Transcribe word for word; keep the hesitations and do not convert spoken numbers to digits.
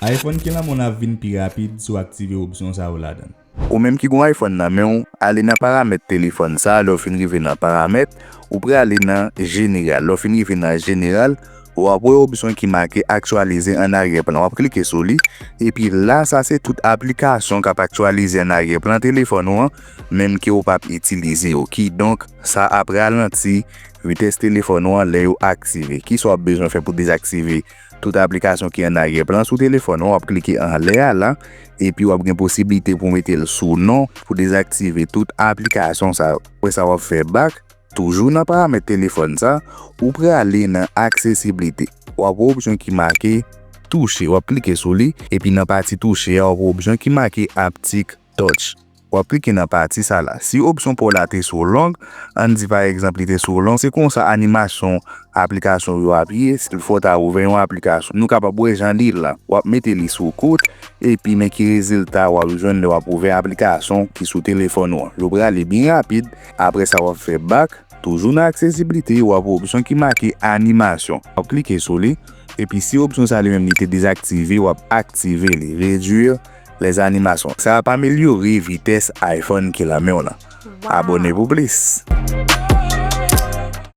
iPhone ki nan men w ap vin pi rapid si w aktive opsyon sa yo ladan l. Ou menm ki gen iPhone nan men w, ale nan paramèt telefòn sa a. Lè w fin rive nan paramèt, ou prale nan jeneral. Lè w fin rive nan jeneral, w ap wè opsyon ki make aktyalize an aryè plan. W ap klike sou li. Epi la, sa se tout aplikasyon k ap aktyalize an aryè plan telefòn ou an, menm ke w p ap itilize yo. Kidonk, sa ap ralanti vitès telefòn ou an lè yo aktive. Kisa w ap bezwen fè pou dezaktive tout aplikasyon ki an aryè plan sou telefòn ou an? W ap klike anlè a la, epi w ap gen posiblite pou mete l sou non pou dezaktive tout aplikasyon sa yo. Apre sa, w ap fè bak. Toujou nan paramèt telefòn sa, ou prale nan aksesiblite. W ap wè opsyon ki make touche. W ap klike sou li, epi nan pati touche a, w ap wè opsyon ki make haptic touch. W ap klike nan pati sa la. Si opsyon pa w la te sou long, ann di pa egzanp li te sou long, se konsa animasyon aplikasyon yo ap ye. Si fò w ta ouvè yon aplikasyon, nou kapab wè jan li la. W ap mete li sou kout, epi men ki rezilta w ap jwenn lè w ap ouvè aplikasyon ki sou telefòn ou an. Yo prale byen rapid. Apre sa, w ap fè bak. Toujou nan aksesiblite, w ap wè opsyon ki make animasyon. W ap klike sou li, epi si opsyon sa li menm li te dezaktive, w ap aktive li, réduire les animations. Sa ap amelyore vitès iPhone ki nan men w lan. Abòne pou plis.